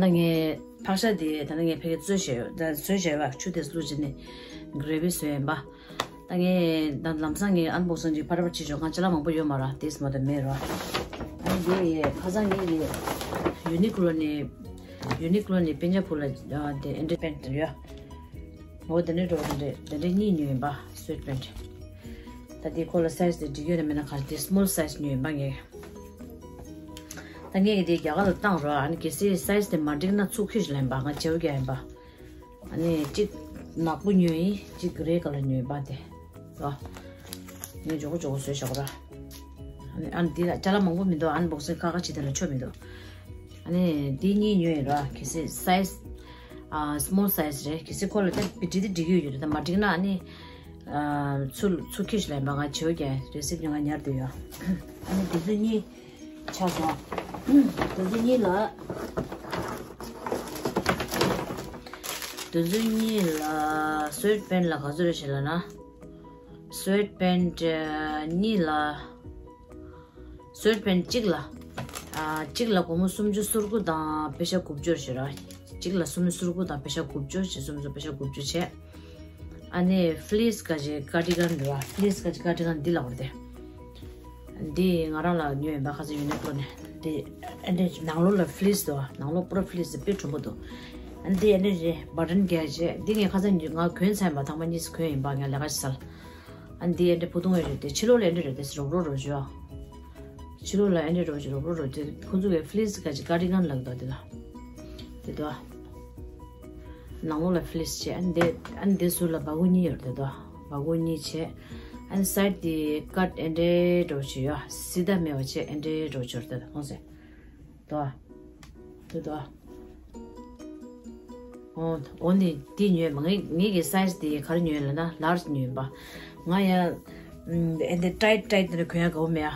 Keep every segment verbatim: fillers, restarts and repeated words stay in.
ད་ངས་ཕག་ཤ་དེ་ད་ནི་ངས་ཕ་གི་བཙོས་བཞག་ཡོད། ད་བཙོས་བཞག་ཡོད་པ། ཆུ་དེ་བླུགས་བྱས་ནས་གྷི་རེ་བི་བཟོས་ཡིན་པ། ད་ངས་ད་ལམ་སང་ངས་ཨན་བོག་སིང་ཅིག་ཕར་ཕར་བྱེད་ཆོག་གང་ཅ་ལག་མང་པོ་ཡོད་མ་ར། དེས་མ་ད་མེད་ར། ཨ་ནི་དེ་ཁ་སང་ངས་ཡུ་ནི་ཀོ་ལོ་ནས་ཡུ་ནི་ཀོ་ལོ་ནས་པེན་ཇ་ཕུ་ལ་དེ་ཨེ་འདྲ་པེན་ཡོད། འོ་དེ་འདྲ་འགྲོ་དེ་འདྲ་དེ་འདྲ་གཉིས་ཉོས་ཡིན་པ། སུའེ་ཊི་པེན་ཊི། ད་དེ་ཁོ་ལ་སའི་ཛི་དེ་འགྲིག་ཡོད་ན་མེད་ན་ག་རེ། དེ་སི་མོལ་སའི་ཛི་ཉོས་ཡིན་པ་ངས། ད་ངས་ཀྱི་དེ་རྒྱ་གར་ལ་བཏང་རོགས། ཨ་ནི་གལ་སྲིད་སའི་ཛི་དེ་མ་འགྲིག་ན་ཚུར་ཁྱེར་ལེན་པ། ང་བརྗེ་པོ་རྒྱག་ཡིན་པ། ཨ་ནི་གཅིག་ནག་པོ་ཉོས་ཡིན། གཅིག་གྷི་རེ་ཀ་ལར་ཉོས་ཡིན་པ་དེ། རོ། ངས་མགྱོགས་པོ་མགྱོགས་པོ་བཟོས་བཞག་གོ་ར། ཨ་ནི་ཨ་ནི་དེ་ལ་ཅ་ལག་མང་པོ་མི་འདུག་ཨན་བོག་སིང་ཁག་ཁག་བྱེད་དེ་ལ་ཆོ་མི་འདུག་ཨ་ནི་དེ་གཉིས་ཉོས་ཡིན་ར། གལ་སྲིད་སའི་ཛི་ཨ་སི་མོལ་སའི་ཛི་རེད། གལ་སྲིད་ཁོ་ལ་ད་འགྲིག་དེ་འགྲིག་གི་ཡོད་རེད། ད་མ་འགྲིག་ན་ཨ་ནི་ཨ་ཚུར་ཚུར་ཁྱེར་ལེན་པ། ང་བརྗེ་པོ་རྒྱག་ཡིན། རི་སིབ་ཉོ་ང་ཉར་དུ་ཡོད། ཨ་ནི་དེ་ཚོ་གཉིས། ཆགས་སོང་། དེ་ཚོ་གཉིས་ལ། དེ་ཚོ་གཉིས་ལ་སུའེ་ཊི་པེན་ཊི་ལ་ག་ཚོད་རེད་ཞེས་ལབ་ན། སུའེ་ཊི་པེན་ཊི་གཉིས་ལ། སུའེ་ཊི་པེན་ཊི་གཅིག་ལ། ཨ་གཅིག་ལ་སྒོར་མོ་སུམ་ཅུ་སོ་དགུ་དང་པེ་ཤ་དགུ་བཅུ་ཞེས་ར། གཅིག་ལ་སུམ་ཅུ་སོ་དགུ་དང་པེ་ཤ་དགུ་བཅུ་ཞེས། སུམ་ཅུ་པེ་ཤ་དགུ་བཅུ་བྱས། ཨ་ནི་ཕི་ལི་སི་ག་ཅིག་ཀར་ཌི་གན་འདུག་བ། ཕི་ལི་སི་ག་ཅིག་ཀར་ཌི་གན་འདི་ལབ་པ་རེད་དེ། འདི་ང་རང་ལ་ཉོས་ཡིན་པ། ཁ་སང་ཡུ་ནི་ཀོ་ལོ་ནས། འདི་ཨ་འདི་ནང་ལོགས་ལ་ཕི་ལི་སི་འདུག་བ། ནང་ལོགས་པུ་ར་ཕི་ལི་སི་དཔེ་གྲུང་པོ་འདུག་ཨ་འདི་ཨ་འདི་རེད། བ་ཊན་རྒྱག་བྱས། འདི་ངས་ཁ་སང་ང་གོན་ཚར་ཡིན་པ། ཐེངས་མ་གཉིས་གོན་ཡིན་པ། ངས་ལས་ཀ་ཞིག་སལ། ཨ་འདི་ཨ་འདི་བུ་ཐུང་བའི་རེད་དེ། ཕྱི་ལོགས་ལ་ཨ་འདི་རེད་དེ། རོབ་རོབ་རོ་ཞུ། ཕྱི་ལོགས་ལ་ཨ་འདི་རོ་ཞུ། རོབ་རོབ་རོ་དེ། ཁོང་ཚོ་གི་ཕི་ལི་སི་ག་ཅིག་ཀར་ཌི་གན་ལབ་འདུག་དེ་ལ། དེ་འདུག་བ། ནང་ལོགས་ལ་ཕི་ལི་སི་བྱས། ཨ་འདི་ཨ་འདི་ཟུར་ལ་སྦ་ཁུག་གཉིས་ཡོད་རེད་དོ། སྦ་ཁུག་གཉིས་བྱས། ཨ་ནི་སའི་ཌི་དེ་ཀཊ་ཨེ་འདྲའི་འགྲོ་བྱས་ཡོད། སི་ད་མེད་པ་བྱས། ཨེ་འདྲའི་འགྲོ་བྱས་རེད་དོ། ཧོང་སེ། དོ། དོ་དོ། འོ་འོ་ནི་དེ་ཉོས་མ། ངས་ངས་ཀྱི་སའི་ཛི་དེ་ག་རེ་ཉོས་ལབ་ན་ལར་ཇི་ཉོས་པ། ང་ཡ་ཨེ་འདི་ཊའིཊ་ཊའིཊ་དེ་འདྲ་གོན་ཡ་དགའ་པོ་མེད་ཨ།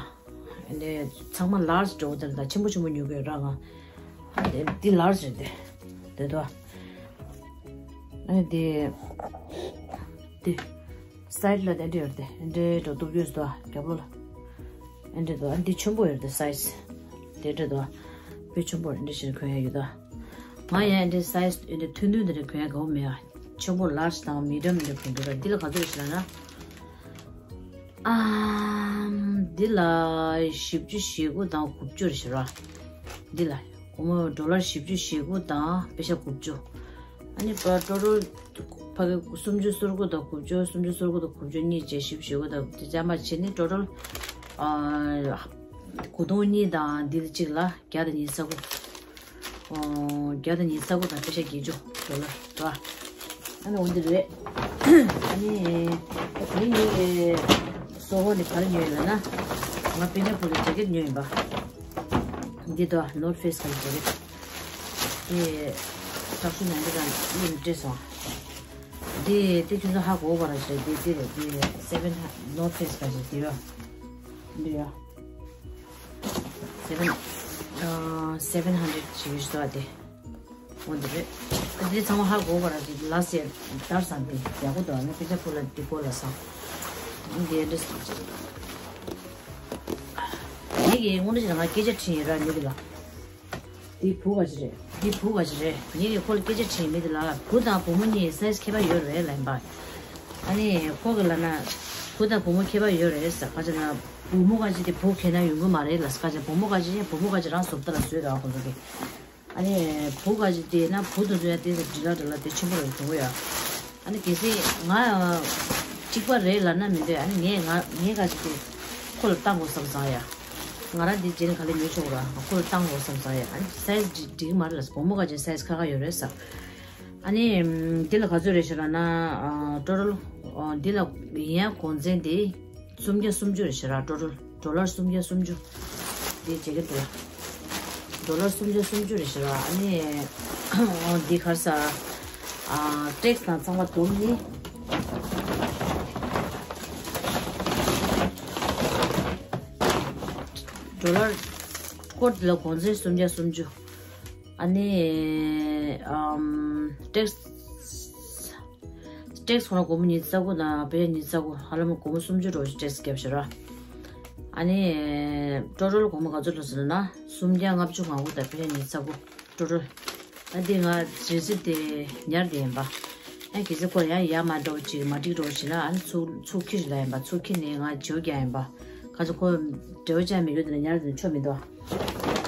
ཨེ་འདི་ཚང་མ་ལར་ཇི་འགྲོ་དེ་ལ་ད་ཆེན་པོ་ཆེན་པོ་ཉོ་གི་ཡོད་ར་ང་། ཨ་འདི་འདི་ལར་ཇི་རེད་དེ། དེ་དོ། ཨ་ནི་དེ་དེ་སའི་ཌི་ལ་དེ་འདྲ་ཡོད་རེད་དེ། ཨེ་འདྲའི་འགྲོ་གཏུབ་རྒྱུ་ཟེར་དོ་རྒྱབ་ལོགས་ལ། ཨེ་འདྲ་དོ། ཨ་ནི་དེ་ཆེན་པོ་ཡོད་རེད་དེ་སའི་ཛི། དེ་འདྲ་དོ། དཔེ་ཆེན་པོ་རེད། འདྲ་ཞིག་གོན་ཡ་ཡོད་དོ། ང་ཡང་ཨེ་འདྲའི་སའི་ཛི་ཨེ་འདྲའི་ཐུང་ཐུང་དེ་འདྲ་གོན་ཡ་དགའ་པོ་མེད་ཨ། ཆེན་པོ་ལར་ཇི་དང་མི་ཌམ་འདྲ་གོན་འདུག་ར། འདི་ལ་ག་ཚོད་རེད་ཟེར་ན། ཨམ། འདི་ལ་བཞི་བཅུ་ཞེ་དགུ་དང་དགུ་བཅུ་རེད་ཟེར་བ། འདི་ལ་སྒོར་མོ་ཌོ་ལར་བཞི་བཅུ་ཞེ་དགུ་དང་པེ་ཤ་དགུ་བཅུ། ཨ་ནི་ཕར་ཊོ་ཊལ་ཕ་གི་སུམ་ཅུ་སོ་དགུ་དང་དགུ་བཅུ། སུམ་ཅུ་སོ་དགུ་དང་དགུ་བཅུ་གཉིས་བྱས་བཞི་བཅུ་ཞེ་དགུ་དང་དེ་ཚང་མ་བྱས་ནས་ཊོ་ཊལ་ཨ་དགུ་སྟོང་གཉིས་དང་འདི་གཅིག་ལ་བརྒྱ་དང་ཉི་ཤུ་རྩ་དགུ། ཨོ། བརྒྱ་དང་ཉི་ཤུ་རྩ་དགུ་དང་པེ་ཤ་བརྒྱད་ཅུ་ཌོ་ལར་རེད་བ། ཨ་ནི་འོ་འདི་རེད། ཨ་ནི་དེ་ནི་སོ་ཧོ་ནས་ག་རེ་ཉོས་ཡོད་ལབ་ན། ང་པེ་ནེ་ཕུ་ལ་ཇེ་ཀེཊ་ཉོས་ཡིན་པ། འདི་དོ་ནོར་ཕེ་སི་གི་ཇེ་ཀེཊ། དེ་སྟག་ཤུ་ནང་འདི་དང་གླེམ་སྤྲད་སོང་། འདི་དེ་ཁྱོད་ཚོ་ཧ་གོ་བ་ར་ཞེས། འདི་འདི་རེད། འདི་སེ་བེན་ནོར་ཕེ་སི་གི་ཇེ་ཀེཊ་འདི་ཡོད། འདི་ཡོད། སེ་བེན། ཨ། སེ་བེན་ཧན་ཌེ་རེཌ་ཞིག་ཡོད་ཤག་དེ། འོ་འདི་རེད། ཨ་འདི་ཚང་མ་ཧ་གོ་བ་ར་ཅིག་ལ་སེ་དར་སང་དེ་ཡག་པོ་འདུག་ཨ་ནི་དཔེ་ཆ་ཕུ་ལ་འདི་གོ་ལ་སང་། འོ་འདི་འདྲ་སང་ཅིག་ངེད་ཀྱིས་དངོས་གནས་བྱས་ན་ང་སྐད་ཆ་དྲིས་ཡིན་ར་མི་འདི་ལ། འདི་བུ་ག་ཅིག་རེད། འདི་བུ་ག་ཅིག་རེད། ངེད་ཀྱིས་ཁོ་ལ་སྐད་ཆ་དྲིས་མི་འདི་ལ། བུ་དང་བུ་མོ་གཉིས་སའི་ཛི་ཁྱད་པར་ཡོད་རེད་ལབ་ཡིན་པ། ཨ་ནི་ཁོ་གིས་ལབ་ན། བུ་དང་བུ་མོ་ཁྱད་པར་ཡོད་རེད་ཟེར། ག་ཅིག་ན་བུ་མོ་ག་ཅིག་དེ་བུ་ཁྱེར་ན་ཡོང་གི་མ་རེད་ལབ་ཟེར། ག་ཅིག་བུ་མོ་ག་ཅིག་བུ་མོ་ག་ཅིག་རང་བཟོ་ལྟ་ལ་བཟོས་རེད་བ་ཁོ་ཚོ་གིས། ཨ་ནི་བུ་ག་ཅིག་དེ་ན་བུ་དེ་ཚོ་ཡ་དེ་འདྲ་ལ་འདྲ་ལ་དེ་ཆེན་པོ་རེད་བྱུང་གི་ཡ། ཨ་ནི་གལ་སྲིད་ང་གཅིག་པ་རེད་ལབ་ན་མི་འདོད། ཨ་ནི་ངས་ང་ངས་ག་ཅིག་དེ་ཁོ་ལ་བཏང་དགོས་བསམ་བསམ་ཡ། ང་རང་འདི་རྗེས་ནས་ག་ལེར་ཉོ་ཆོག་ར། ཁོ་ལ་བཏང་དགོས་བསམ་བསམ་ཡ། ཨ་ནི་སའི་ཛི་འགྲིག་གི་མ་རེད་ལབ། བུ་མོ་ག་ཅིག་སའི་ཛི་ཁག་ཁག་ཡོད་རེད་ཟེར། ཨ་ནི་འདི་ལ་ག་ཚོད་རེད་ཞེས་ལབ་ན། ཨ་ཊོ་ཊལ་ཨ་འདི་ལ་ཡིན་ཡ་གོང་ཚད་དེ་སུམ་བརྒྱ་སུམ་ཅུ་རེད་ཞེས་ར། ཊོ་ཊལ་ཌོ་ལར་སུམ་བརྒྱ་སུམ་ཅུ། འདི་བྱེད་ཀྱི་འདུག་ཌོ་ལར་སུམ་བརྒྱ་སུམ་ཅུ་རེད་ཞེས་ར། ཨ་ནི་འདི་ག་རེ་ཟ། ཨ་ཊེག་སི་དང་ཚང་མ་བསྡོམས་ནི། ཌོ་ལར་ཀོཊ་ལ་གོང་ཚད་སུམ་བརྒྱ་སུམ་ཅུ། ཨ་ནི་ཨམ་ཊེག་སི་ཊེག་སི་ཁོ་ན་སྒོར་མོ་ཉི་ཤུ་རྩ་དགུ་དང་པེ་ཤ་ཉི་ཤུ་རྩ་དགུ། ཧ་ལམ་སྒོར་མོ་སུམ་ཅུ་འགྲོ་ཞིག་ཊེག་སི་བརྒྱབ་ཤག་ར། ཨ་ནི་ཊོ་ཊལ་སྒོར་མོ་ག་ཚོད་ལོས་ཟེར་ན་སུམ་བརྒྱ་ལྔ་བཅུ་ང་དགུ་དང་པེ་ཤ་ཉི་ཤུ་རྩ་དགུ། ཊོ་ཊལ་ ཨ་དེ་ང་ཇི་སི་དེ་ཉར་དེ་ཡིན་པ། ཨ་གི་ཟི་ཁོ་ཡང་ཡ་མ་འགྲོ་ཅིག་མ་འགྲིག་འགྲོ་ཞིག་ན་ཨ་ཚུགས་ཚུགས་ཁྱི་ཞིག་ལ་ཡིན་པ། ཚུགས་ཁྱི་ནས་ང་བྱེའུ་རྒྱག་ཡིན་པ། ཁ་ཚོ་ཁོ་འབྲེལ་བ་ཅན་མི་ཡོད་དེ་ནས་ཉར་དེ་ཆོ་མི་འདུག་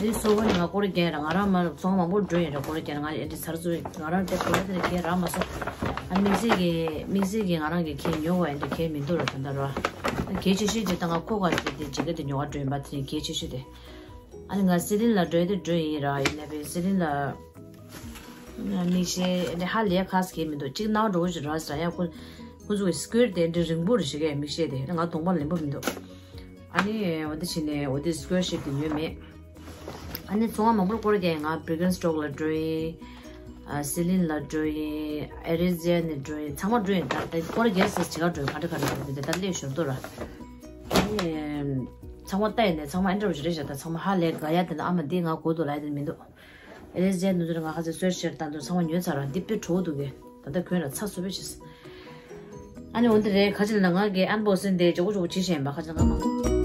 དེ་སོ་བོ་ནས་ང་སྐོར་རྒྱག་ར་ང་རང་མ་ཚོང་མང་པོ་འགྲོ་ཡིན་ར་སྐོར་རྒྱག་ང་ཨེ་འདྲི་ཚར་ཚུ་ང་རང་དེ་སྐོར་དེ་རྒྱག་ར་མ་སོང་། ཨ་དམིགས་བསལ་གི་དམིགས་བསལ་གི་ང་རང་གི་ཁྱི་ཉོ་བ་ཨེ་འདྲི་ཁྱི་མི་འདུག་ར་ད་ལྟ་ར། ཨ་གལ་ཆེ་ཤོས་ཅིག་ད་ང་ཁོ་ག་ཅིག་དེ་ཇི་ག་དེ་ཉོ་བ་འགྲོ་ཡིན་པ་དེ་ནས་གལ་ཆེ་ཤོས་དེ། ཨ་ནི་ང་སི་ལིན་ལ་འགྲོ་ཡི་དེ་འགྲོ་ཡིན་ར་ཡིན་ན་བས་སི་ལིན་ལ། མིག་ཤེལ་འདི་ཧ་ལས་ཁ་སྐད་མི་འདུག་གཅིག་ནང་འགྲོ་བཞིན་ར་ཟ་ཡ་ཁོ་ཁོ་ཚོ་གི་སྐོར་དེ་འདྲ་རིང་པོ་རེ་ཞིག་གས་མིག་ཤེལ་དེ་ང་གདོང་པ་ལེན་པོ་མི་འདུག་ཨ་ནི་འོ་དེ་བྱས་ནས་འོ་དེ་སྐོར་ཤེལ་དེ་ཉོས་མེད། ཨ་ནི་ཚོང་བ་མང་པོར་སྐོར་རྒྱག་ཡིན། ང་བིར་གན་སི་ཊོག་ལ་འགྲོ་ཡིན། ཨ་སི་ལིན་ལ་འགྲོ་ཡིན། ཨེ་རི་ཛེ་ནས་འགྲོ་ཡིན། ཚང་མ་འགྲོ་ཡིན། ད་ལྟ་སྐོར་རྒྱག་ས་ཇི་ག་འགྲོ་ཡིན། ག་འདྲ་ག་འདྲ་འགྲོ་ཡིན། དེ་ད་སླེབས་ཞོར་དུ་ར། ཨ་ནི་ཚང་མ་ལྟ་ཡིན་ནས་ཚང་མ་ཨེ་འདྲ་བ་ཞིག་རེད་བཞག་ད་ཚང་མ་ཧ་ལས་དགའ་ཡ་དེ་འདྲ་ཨ་མ་འདི་ང་དགོས་འདུག་ལབ་ཡ་དེ་མི་འདུག་ཨེ་རི་ཛེ་ནས་འདུག་ང་ཁ་ཚོད་གསོལ་ཤེར་ད་འདུག་ཚང་མ་ཉོས་ཚར་ར། འདི་དཔེ་བྲོ་བོ་འདུག་གས། ད་ལྟ་གོན་ལ་ཚ་སུ་བེ་ཆེས། ཨ་ནི་འོན་ཏེ་རེད། ཁ་ཅིག་ལ་ང་གི་ཨན་བོག་སིང་དེ་མགྱོགས་པོ་མགྱོགས་པོ་བྱེད་བཞིན་པ། ཁ་ཅིག་ལ་ང་མང་པོ་